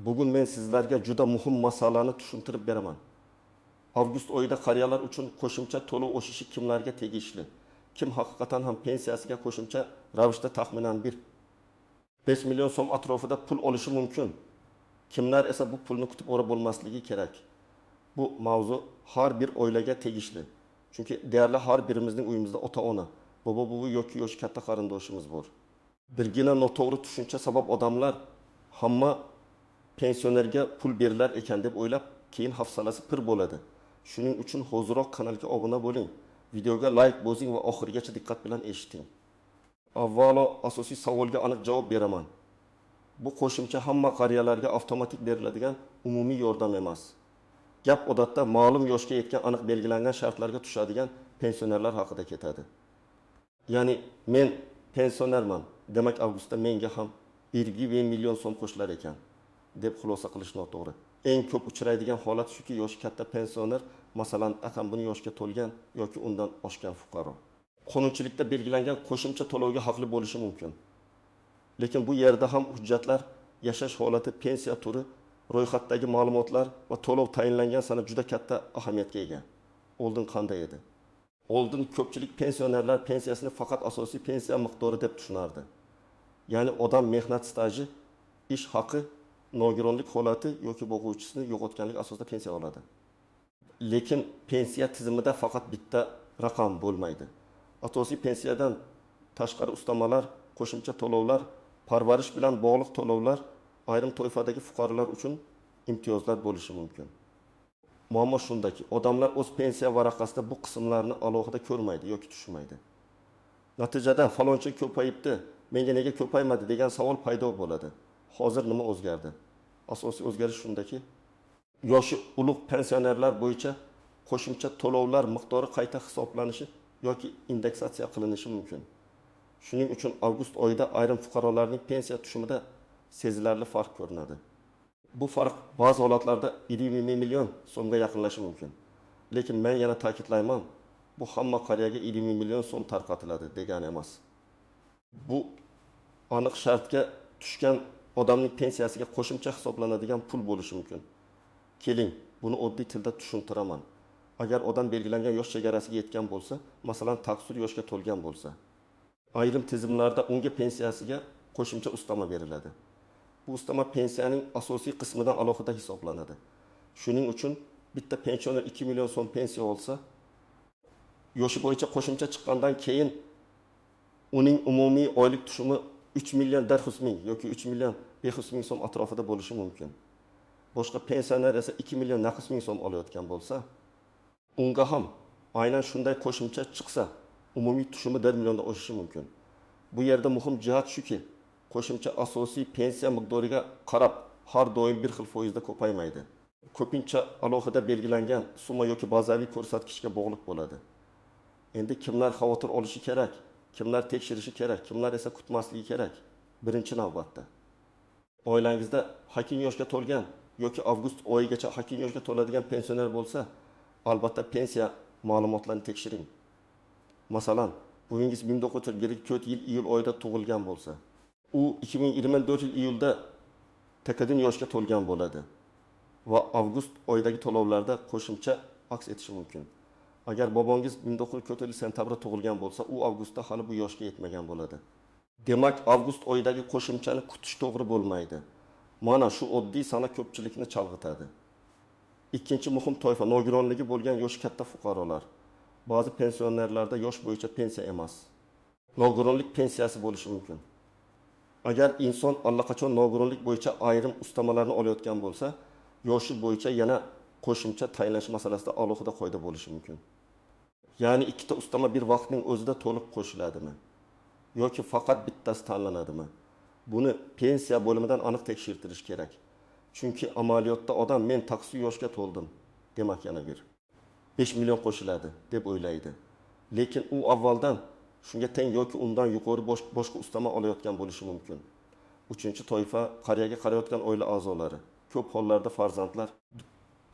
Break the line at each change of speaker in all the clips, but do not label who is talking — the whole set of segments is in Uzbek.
Bugun men sizlarga juda muhim masalani tushuntirib beraman. Avgust oyida qariyalar uchun qo'shimcha to'lov oshishi kimlarga tegishli? Kim haqiqatan ham pensiyasiga qo'shimcha ravishda taxminan 1,5 million so'm atrofida pul olishi mumkin? Kimlar esa bu pulni kutib ora bo'lmasligi kerak? Bu mavzu har bir oilaga tegishli. Chunki deyarli har birimizning uyimizda ota-ona, bobo-buvi yoki yoshi katta qarindoshimiz bor. Birgina noto'g'ri tushuncha sabab odamlar hamma pensionerga pul berilar ekan deb o'ylab, keyin hafsalasi pir bo'ladi. Shuning uchun hoziroq kanalga obuna bo'ling, videoga like bosing va oxirigacha diqqat bilan eshiting. Avvalo asosiy savolga aniq javob beraman. Bu qo'shimcha hamma qariyalarga avtomatik beriladigan umumiy yordam emas. Gap odatda ma'lum yoshga yetgan aniq belgilangan shartlarga tushadigan pensionerlar haqida ketadi. Ya'ni men pensionerman, demak avgustda menga ham 1,5 million so'm qo'shilar ekan deb xulosa qilish noto'g'ri. Eng ko'p uchraydigan holat shuki, yoshi katta pensioner, masalan, akam buni yoshga to'lgan yoki undan oshgan fuqaro, qonunchilikda belgilangan qo'shimcha to'lovga haqli bo'lishi mumkin. Lekin bu yerda ham hujjatlar, yashash holati, pensiya turi, ro'yxatdagi ma'lumotlar va to'lov tayinlangan sana juda katta ahamiyatga ega. Oldin qanday edi? Oldin ko'pchilik pensionerlar pensiyasini faqat asosiy pensiya miqdori deb tushunardi. Ya'ni odam mehnat staji, ish haqi, nogironlik holati yoki boquvchisini yo'qotganlik asosida pensiya oladi. Lekin pensiya tizimida faqat bitta raqam bo'lmaydi. Asosiy pensiyadan tashqari ustamalar, qo'shimcha to'lovlar, parvarish bilan bog'liq to'lovlar, ayrim toifadagi fuqarolar uchun imtiyozlar bo'lishi mumkin. Muammo shundaki, odamlar o'z pensiya varaqasida bu qismlarni alohida ko'rmaydi yoki tushunmaydi. Natijada falonchi ko'payibdi, menga nega ko'paymadi degan savol paydo bo'ladi. Hozir nima o'zgardi? Asosiy o'zgarish shundaki, yoshi ulug' pensionerlar bo'yicha qo'shimcha to'lovlar miqdori qayta hisoblanishi yoki indeksatsiya qilinishi mumkin. Shuning uchun avgust oyida ayrim fuqarolarning pensiya tushumida sezilarli farq ko'rinadi. Bu farq ba'zi holatlarda 1,5 million so'mga yaqinlashishi mumkin. Lekin men yana ta'kidlayman, bu hamma qariyaga 1,5 million so'm tarqatiladi degani emas. Bu aniq shartga tushgan odamning pensiyasiga qo'shimcha hisoblanadigan pul bo'lishi mumkin. Keling, buni oddiy tilda tushuntiraman. Agar odam belgilangan yosh chegarasiga yetgan bo'lsa, masalan, taqsir yoshga to'lgan bo'lsa, ayrim tizimlarda unga pensiyasiga qo'shimcha ustama beriladi. Bu ustama pensiyaning asosiy qismidan alohida hisoblanadi. Shuning uchun bitta pensioner 2 million so'm pensiya olsa, yoshi bo'yicha qo'shimcha chiqqandan keyin uning umumiy oylik tushumi 3 million 400 ming yoki 3 million 500 ming so'm atrofida bo'lishi mumkin. Boshqa pensioner esa 2 million 900 ming so'm olayotgan bo'lsa, unga ham aynan shunday qo'shimcha chiqsa, umumiy tushumi 1 milliondan oshishi mumkin. Bu yerda muhim jihat shuki, qo'shimcha asosiy pensiya miqdoriga qarab har doim bir xil foizda ko'paymaydi. Ko'pincha alohida belgilangan summa yoki bazaviy ko'rsatkichga bog'liq bo'ladi. Endi kimlar xavotir olishi kerak, kimlar tekshirishi kerak, kimlar esa kutmasligi kerak? Birinchi navbatda oilangizda hakim yoshga to'lgan yoki avgust oyigacha hakim yoshga to'ladigan pensioner bo'lsa, albatta pensiya ma'lumotlarini tekshiring. Masalan, buvingiz 1944 yil iyul oyida tug'ilgan bo'lsa, u 2024 yil iyulda takadin yoshga to'lgan bo'ladi va avgust oyidagi to'lovlarda qo'shimcha aks etishi mumkin. Agar bobongiz 1944 yil sentabrda tug'ilgan bo'lsa, u avgustda hali bu yoshga yetmagan bo'ladi. Demak, avgust oyidagi qo'shimchani kutish to'g'ri bo'lmaydi. Mana shu oddiy sana ko'pchilikni chalg'itadi. Ikkinchi muhim toifa nogironligi bo'lgan yoshi katta fuqarolar. Ba'zi pensionerlarda yosh bo'yicha pensiya emas, nogironlik pensiyasi bo'lishi mumkin. Agar inson allaqachon nogironlik bo'yicha ayrim ustamalarni olayotgan bo'lsa, yoshi bo'yicha yana qo'shimcha tayinlash masalasida alohida qoida bo'lishi mumkin. Ya'ni ikkita ustama bir vaqtning o'zida to'liq qo'shiladimi yoki faqat bittasi tanlanadimi? Buni pensiya bo'limidan aniq tekshirtirish kerak. Chunki amaliyotda odam men taqsir yoshga to'ldim, demak yana bir 5 million qo'shiladi deb o'ylaydi. Lekin u avvaldan shunga teng yoki undan yuqori boshqa ustama olayotgan bo'lishi mumkin. Uchinchi toifa qariyaga qarayotgan oila a'zolari. Ko'p hollarda farzandlar,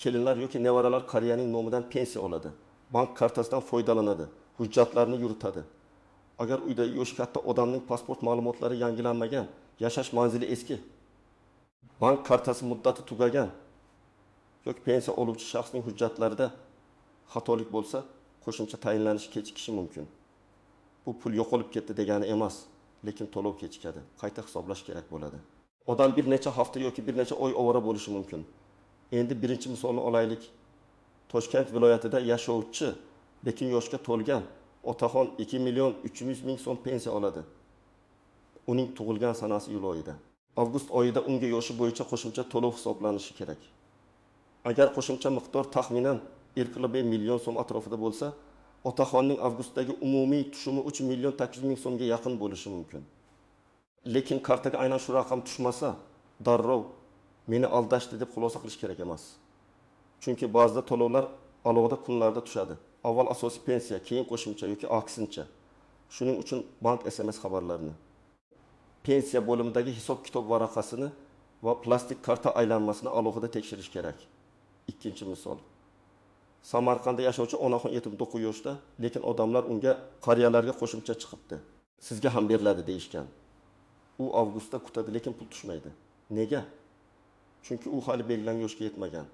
kelinlar yoki nevaralar qariyaning nomidan pensiya oladi, bank kartasidan foydalanadi, hujjatlarni yuritadi. Agar uyda yoshi katta odamning pasport ma'lumotlari yangilanmagan, yashash manzili eski Bank kartasi muddati tugagan yoki pensiya oluvchi shaxsning hujjatlarida xatolik bo'lsa, qo'shimcha tayinlanishi kechikishi mumkin. Bu pul yo'qolib ketdi degani emas, lekin to'lov kechikadi, qayta hisoblash kerak bo'ladi. Odam bir necha hafta yoki bir necha oy ovora bo'lishi mumkin. Endi birinchi misolni olaylik. Toshkent viloyatida yashovchi, lekin yoshga to'lgan otaxon 2 million 300 ming so'm pensiya oladi. Uning tug'ilgan sanasi iyul oyida. Avgust oyida unga yoshi bo'yicha qo'shimcha to'lov hisoblanishi kerak. Agar qo'shimcha miqdor taxminan 1,5 million so'm atrofida bo'lsa, otaxonning avgustdagi umumiy tushumi 3 million 800 ming so'mga yaqin bo'lishi mumkin. Lekin kartaga aynan shu raqam tushmasa, darrov meni aldashdi deb xulosa qilish kerak emas. Chunki ba'zida to'lovlar alohida kunlarda tushadi. Avval asosiy pensiya, keyin qo'shimcha yoki aksincha. Shuning uchun bank SMS xabarlarini, pensiya bo'limidagi hisob-kitob varaqasini va plastik karta aylanmasini alohida tekshirish kerak. Ikkinchi misol. Samarqandda yashovchi onaxon 79 yoshda, lekin odamlar unga qariyalarga qo'shimcha chiqibdi, sizga ham beriladi deyishgan. U avgustda kutadi, lekin pul tushmaydi. Nega? Chunki u hali belgilangan yoshga yetmagan.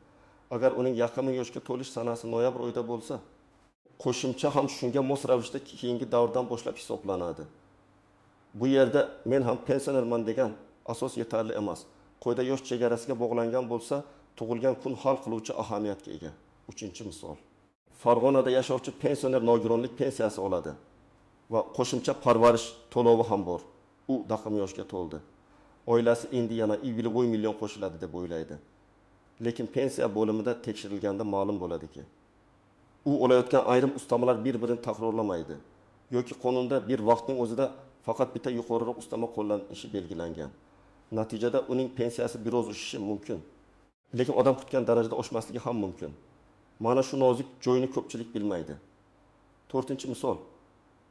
Agar uning yaqin yoshga to'lish sanasi noyabr oyida bo'lsa, qo'shimcha ham shunga mos ravishda keyingi davrdan boshlab hisoblanadi. Bu yerda men ham pensionerman degan asos yetarli emas. Qoida yosh chegarasiga bog'langan bo'lsa, tug'ilgan kun hal qiluvchi ahamiyatga ega. Uchinchi misol. Farg'onada yashovchi pensioner nogironlik pensiyasi oladi va qo'shimcha parvarish to'lovi ham bor. U daqim yoshga to'ldi. Oilasi endi yana 1,5 million qo'shiladi deb o'ylaydi. Lekin pensiya bo'limida tekshirilganda ma'lum bo'ladiki, u olayotgan ayrim ustamalar bir-birini takrorlamaydi yoki qonunda bir vaqtning o'zida faqat bitta yuqoriroq ustama qo'llanilishi belgilangan. Natijada uning pensiyasi biroz oshishi mumkin, lekin odam kutgan darajada oshmasligi ham mumkin. Mana shu nozik joyini ko'pchilik bilmaydi. To'rtinchi misol.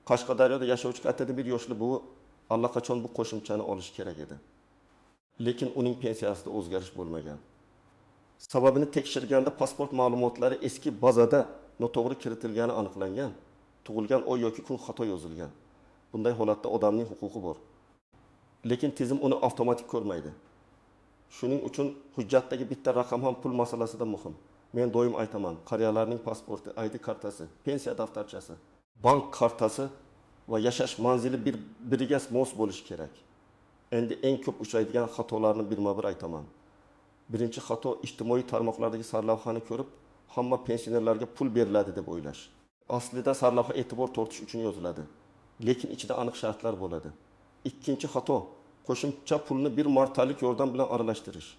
Qashqadaryoda yashovchi katta bir yoshli buvi allaqachon bu qo'shimchani olishi kerak edi. Lekin uning pensiyasida o'zgarish bo'lmagan. Sababini tekshirganda pasport ma'lumotlari eski bazada noto'g'ri kiritilgani aniqlangan. Tug'ilgan oy yoki kun xato yozilgan. Bunday holatda odamning huquqi bor. Lekin tizim uni avtomatik ko'rmaydi. Shuning uchun hujjatdagi bitta raqam ham pul masalasida muhim. Men doim aytaman, qariyalarning pasporti, ID kartasi, pensiya daftarchasi, bank kartasi va yashash manzili bir-biriga mos bo'lishi kerak. Endi eng ko'p uchraydigan xatolarni birma-bir aytaman. Birinchi xato, ijtimoiy tarmoqlardagi sarlavhani ko'rib, hamma pensionerlarga pul beriladi deb o'ylash. Aslida sarlavha e'tibor tortish uchun yoziladi, lekin ichida aniq shartlar bo'ladi. Ikkinchi xato, qo'shimcha pulni bir martalik yordam bilan aralashtirish.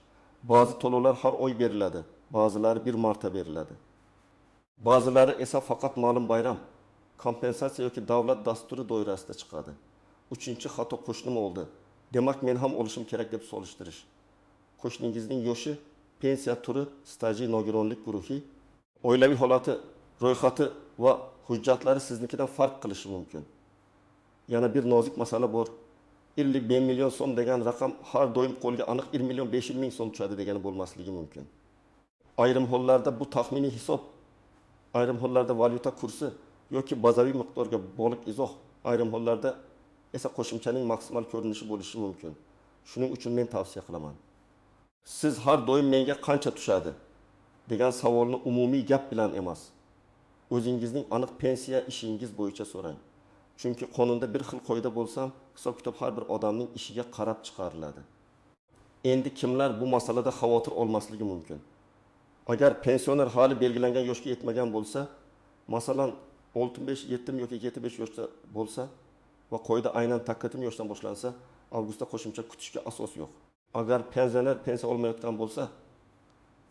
Ba'zi to'lovlar har oy beriladi, ba'zilari bir marta beriladi. Ba'zilari esa faqat ma'lum bayram, kompensatsiya yoki davlat dasturi doirasida chiqadi. Uchinchi xato, qo'shnim oldi, demak men ham olishim kerak deb solishtirish. Qo'shningizning yoshi, pensiya turi, staji, nogironlik guruhi, oilaviy holati, ro'yxati va hujjatlari siznikidan farq qilishi mumkin. Yana bir nozik masala bor. 55 million so'm degan raqam har doim qo'lga aniq 1 million 500 ming so'm tushadi degani bo'lmasligi mumkin. Ayrim hollarda bu taxminiy hisob, ayrim hollarda valyuta kursi yoki bazaviy miqdorga bog'liq izoh, ayrim hollarda esa qo'shimchaning maksimal ko'rinishi bo'lishi mumkin. Shuning uchun men tavsiya qilaman. Siz har doim menga qancha tushadi degan savolni umumiy gap bilan emas, o'zingizning aniq pensiya ishingiz bo'yicha so'rang. Chunki qonunda bir xil qoida bo'lsa, hisob-kitob har bir odamning ishiga qarab chiqariladi. Endi kimlar bu masalada xavotir olmasligi mumkin? Agar pensioner hali belgilangan yoshga yetmagan bo'lsa, masalan 65, 7 yoki 75 yoshda bo'lsa va qoida aynan taqdim yoshdan boshlansa, avgustda qo'shimcha kutishga asos yo'q. Agar pensioner pensiya olmayotgan bo'lsa,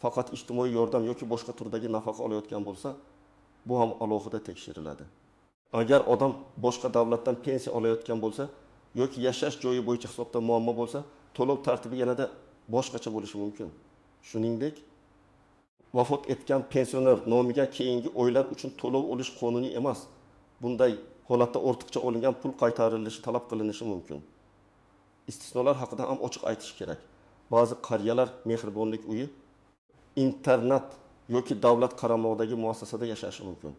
faqat ijtimoiy yordam yoki boshqa turdagi nafaqa olayotgan bo'lsa, bu ham alohida tekshiriladi. Agar odam boshqa davlatdan pensiya olayotgan bo'lsa yoki yashash joyi bo'yicha hisobda muammo bo'lsa, to'lov tartibi yanada boshqacha bo'lishi mumkin. Shuningdek, vafot etgan pensioner nomiga keyingi oylar uchun to'lov olish qonuniy emas. Bunday holatda ortiqcha olingan pul qaytarilishi talab qilinishi mumkin. Istisnolar haqida ham ochiq aytish kerak. Ba'zi qariyalar mehribonlik uyi, internat yoki davlat qaramog'idagi muassasada yashashi mumkin.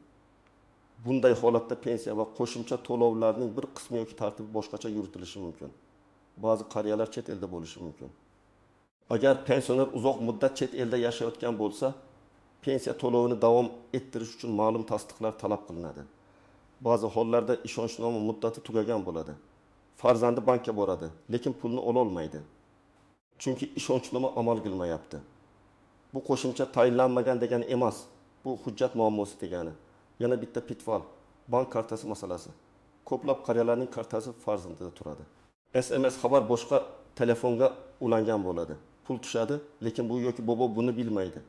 Bunday holatda pensiya va qo'shimcha to'lovlarning bir qismi yoki tartibi boshqacha yuritilishi mumkin. Ba'zi qariyalar chet elda bo'lishi mumkin. Agar pensioner uzoq muddat chet elda yashayotgan bo'lsa, pensiya to'lovini davom ettirish uchun ma'lum tasdiqlar talab qilinadi. Ba'zi hollarda ishonchnoma muddati tugagan bo'ladi. Farzandi bankka boradi, lekin pulni ololmaydi. Chunki ishonchnoma amal qilmayapti. Bu qo'shimcha tayinlanmagan degani emas, bu hujjat muammosi degani. Yana bitta pitfall: bank kartasi masalasi. Ko'plab qariyalarning kartasi farzandida turadi. SMS xabar boshqa telefonga ulangan bo'ladi. Pul tushadi, lekin bu yoki bobo buni bilmaydi.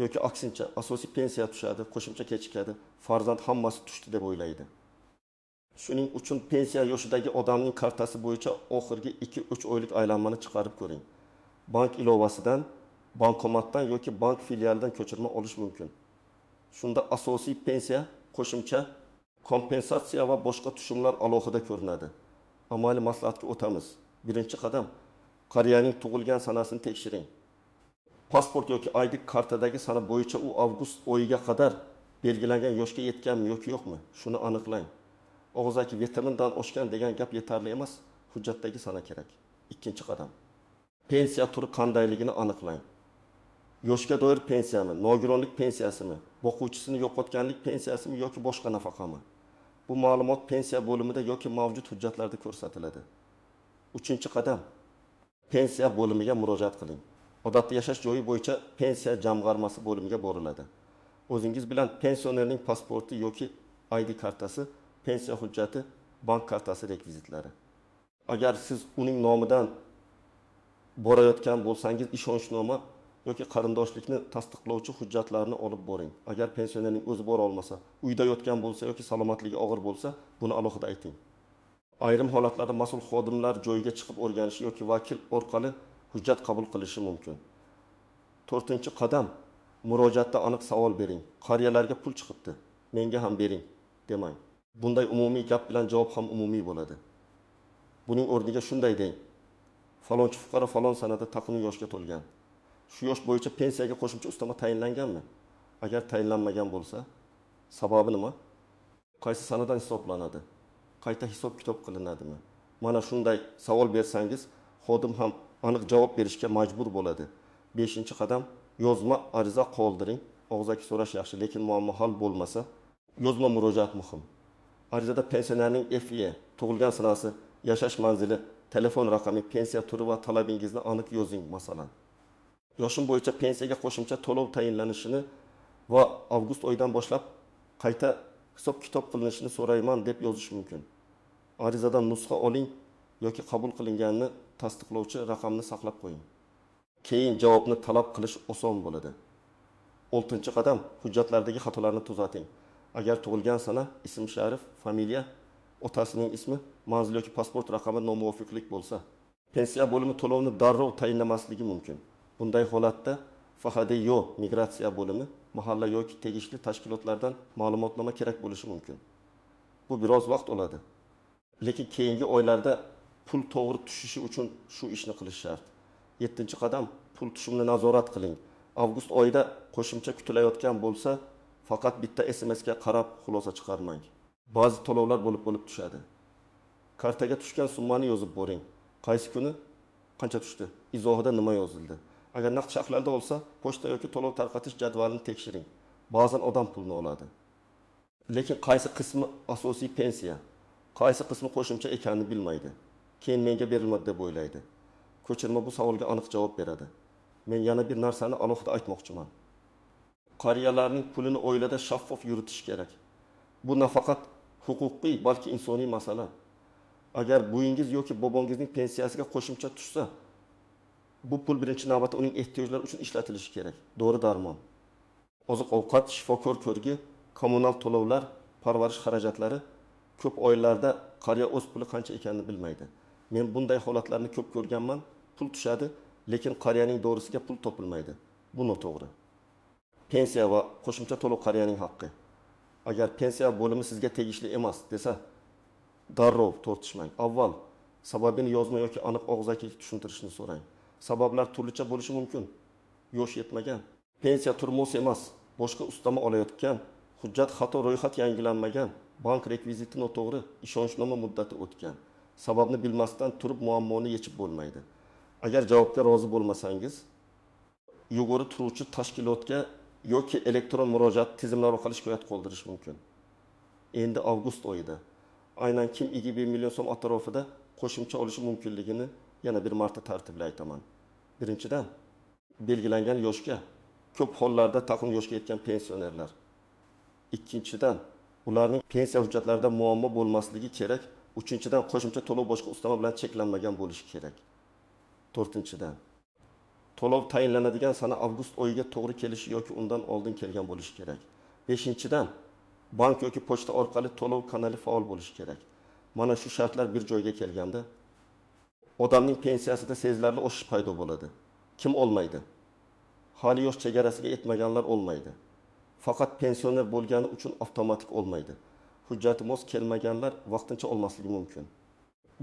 Yoki aksincha, asosiy pensiya tushadi, qo'shimcha kechikadi, farzand hammasi tushdi deb o'ylaydi. Shuning uchun pensiya yoshidagi odamning kartasi bo'yicha oxirgi 2-3 oylik aylanmani chiqarib ko'ring. Bank ilovasidan, bankomatdan yoki bank filialidan ko'chirma olish mumkin. Shunda asosiy pensiya, qo'shimcha, kompensatsiya va boshqa tushumlar alohida ko'rinadi. Amaliy maslahatga o'tamiz. Birinchi qadam: qariyaning tug'ilgan sanasini tekshiring. Pasport yoki ID kartadagi sana bo'yicha u avgust oyiga qadar belgilangan yoshga yetganmi yoki yo'qmi, shuni aniqlang. Og'zaki vitamindan oshgan degan gap yetarli emas, hujjatdagi sana kerak. Ikkinchi qadam: pensiya turi qandayligini aniqlang. Yoshga doir pensiyami, nogironlik pensiyasimi, boquvchisini yo'qotganlik pensiyasimi yoki boshqa nafaqami? Bu ma'lumot pensiya bo'limida yoki mavjud hujjatlarda ko'rsatiladi. Uchinchi qadam: pensiya bo'limiga murojaat qiling. Odatda yashash joyi bo'yicha pensiya jamg'armasi bo'limiga boriladi. O'zingiz bilan pensionerning pasporti yoki ID kartasi, pensiya hujjati, bank kartasi rekvizitlari. Agar siz uning nomidan borayotgan bo'lsangiz, ishonchnoma yoki qarindoshlikni tasdiqlovchi hujjatlarni olib boring. Agar pensionerning o'zi bora olmasa, uyda yotgan bo'lsa yoki salomatligi og'ir bo'lsa, buni alohida ayting. Ayrim holatlarda mas'ul xodimlar joyiga chiqib o'rganishi yoki vakil orqali hujjat qabul qilishi mumkin. To'rtinchi qadam: murojaatda aniq savol bering. Qariyalarga pul chiqibdi, menga ham bering demang. Bunday umumiy gap bilan javob ham umumiy bo'ladi. Buning o'rniga shunday deng: falonchi fuqaro falon sanada taqvim yoshga to'lgan. Shu yosh bo'yicha pensiyaga qo'shimcha ustama tayinlanganmi? Agar tayinlanmagan bo'lsa, sababi nima? Qaysi sanadan hisoblanadi? Qayta hisob-kitob qilinadimi? Mana shunday savol bersangiz, xodim ham aniq javob berishga majbur bo'ladi. Beshinchi qadam: yozma ariza qoldiring. Og'zaki so'rash yaxshi, lekin muammo hal bo'lmasa, yozma murojaat muhim. Arizada pensionerning FE, tug'ilgan sanasi, yashash manzili, telefon raqami, pensiya turi va talabingizni aniq yozing. Masalan, yoshim bo'yicha pensiyaga qo'shimcha to'lov tayinlanishini va avgust oyidan boshlab qayta hisob-kitob qilinishini so'rayman deb yozish mumkin. Arizadan nusxa oling yoki qabul qilinganini tasdiqlovchi raqamni saqlab qo'ying. Keyin javobni talab qilish oson bo'ladi. Oltinchi qadam: hujjatlardagi xatolarni tuzating. Agar tug'ilgan sana, ism sharif, familiya, otasining ismi, manzil yoki pasport raqami nomuvofiqlik bo'lsa, pensiya bo'limi to'lovni darrov tayinlamasligi mumkin. Bunday holatda FHDYO migratsiya bo'limi, mahalla yoki tegishli tashkilotlardan ma'lumotnoma kerak bo'lishi mumkin. Bu biroz vaqt oladi. Lekin keyingi oylarda pul to'g'ri tushishi uchun shu ishni qilish shart. Yettinchi qadam: pul tushumini nazorat qiling. Avgust oyida qo'shimcha kutilayotgan bo'lsa, faqat bitta SMS ga qarab xulosa chiqarmang. Ba'zi to'lovlar bo'lib-bo'lib tushadi. Kartaga tushgan summani yozib boring. Qaysi kuni qancha tushdi? Izohida nima yozildi? Agar naqd shaklda olsa, pochta yoki to'lov tarqatish jadvalini tekshiring. Ba'zan odam pulni oladi. Lekin qaysi qismi asosiy pensiya, qaysi qismi qo'shimcha ekanini bilmaydi. Keyin menga berilmadi deb o'ylaydi. Ko'chirma bu savolga aniq javob beradi. Men yana bir narsani alohida aytmoqchiman. Qariyalarning pulini oilada shaffof yuritish kerak. Bu nafaqat huquqiy, balki insoniy masala. Agar buyingiz yoki bobongizning pensiyasiga qo'shimcha tushsa, bu pul birinchi navbatda uning ehtiyojlari uchun ishlatilishi kerak. Dori darmon, oziq-ovqat, shifokor ko'rigi, kommunal to'lovlar, parvarish xarajatlari. Ko'p oilalarda qariya o'z puli qancha ekanini bilmaydi. Men bunday holatlarni ko'p ko'rganman. Pul tushadi, lekin qariyaning dorisiga pul topilmaydi. Bu noto'g'ri. Pensiya va qo'shimcha to'lov qariyaning haqqi. Agar pensiya bo'limi sizga tegishli emas desa, darrov tortishmang. Avval sababini yozma yoki aniq og'zaki tushuntirishni so'rang. Sabablar turlicha bo'lishi mumkin. Yosh yetmagan, pensiya turi mos emas, boshqa ustama olayotgan, hujjat xato, ro'yxat yangilanmagan, bank rekviziti noto'g'ri, ishonchnoma muddati o'tgan. Sababni bilmasdan turib muammoni yechib bo'lmaydi. Agar javobga rozi bo'lmasangiz, yuqori turuvchi tashkilotga yoki elektron murojaat tizimlari orqali shikoyat qoldirish mumkin. Endi avgust oyida aynan kim 2,5 million so'm atrofida qo'shimcha olishi mumkinligini yana bir marta tartibli aytaman. Birinchidan, belgilangan yoshga, ko'p hollarda taqvim yoshga yetgan pensionerlar. Ikkinchidan, ularning pensiya hujjatlarida muammo bo'lmasligi kerak. Uchinchidan, qo'shimcha to'lov boshqa ustama bilan cheklanmagan bo'lishi kerak. To'rtinchidan, to'lov tayinlanadigan sana avgust oyiga to'g'ri kelishi yoki undan oldin kelgan bo'lishi kerak. Beshinchidan, bank yoki pochta orqali to'lov kanali faol bo'lishi kerak. Mana shu shartlar bir joyga kelganda odamning pensiyasida sezilarli oshish paydo bo'ladi. Kim olmaydi? Hali yosh chegarasiga yetmaganlar olmaydi. Faqat pensioner bo'lgani uchun avtomatik olmaydi. Hujjati mos kelmaganlar vaqtincha olmasligi mumkin.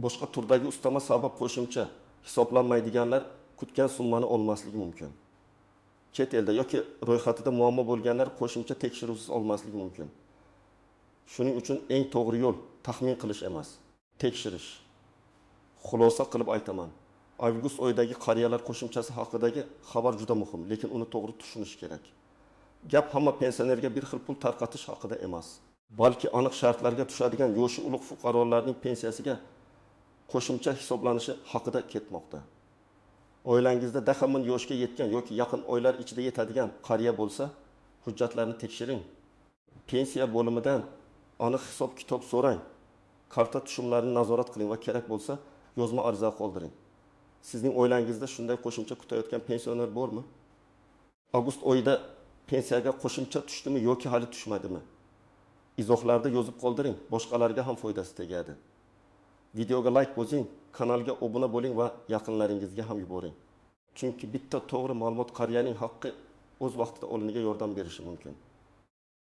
Boshqa turdagi ustama sabab qo'shimcha hisoblanmaydiganlar kutgan summani olmasligi mumkin. Chet elda yoki ro'yxatida muammo bo'lganlar qo'shimcha tekshiruvsiz olmasligi mumkin. Shuning uchun eng to'g'ri yo'l taxmin qilish emas, tekshirish. Xulosa qilib aytaman. Avgust oyidagi qariyalar qo'shimchasi haqidagi xabar juda muhim, lekin uni to'g'ri tushunish kerak. Gap hamma pensionerga bir xil pul tarqatish haqida emas, balki aniq shartlarga tushadigan yoshi ulug' fuqarolarning pensiyasiga qo'shimcha hisoblanishi haqida ketmoqda. Oilangizda daxmin yoshga yetgan yoki yaqin oylar ichida yetadigan qariya bo'lsa, hujjatlarni tekshiring. Pensiya bo'limidan aniq hisob-kitob so'rang. Karta tushumlarini nazorat qiling va kerak bo'lsa yozma ariza qoldiring. Sizning oilangizda shunday qo'shimcha kutayotgan pensioner bormi? Avgust oyida pensiyaga qo'shimcha tushdimi yoki hali tushmadimi? Izohlarda yozib qoldiring, boshqalarga ham foydasi tegadi. Videoga like bosing, kanalga obuna bo'ling va yaqinlaringizga ham yuboring. Chunki bitta to'g'ri ma'lumot qariyaning haqqi o'z vaqtida oliniga yordam berishi mumkin.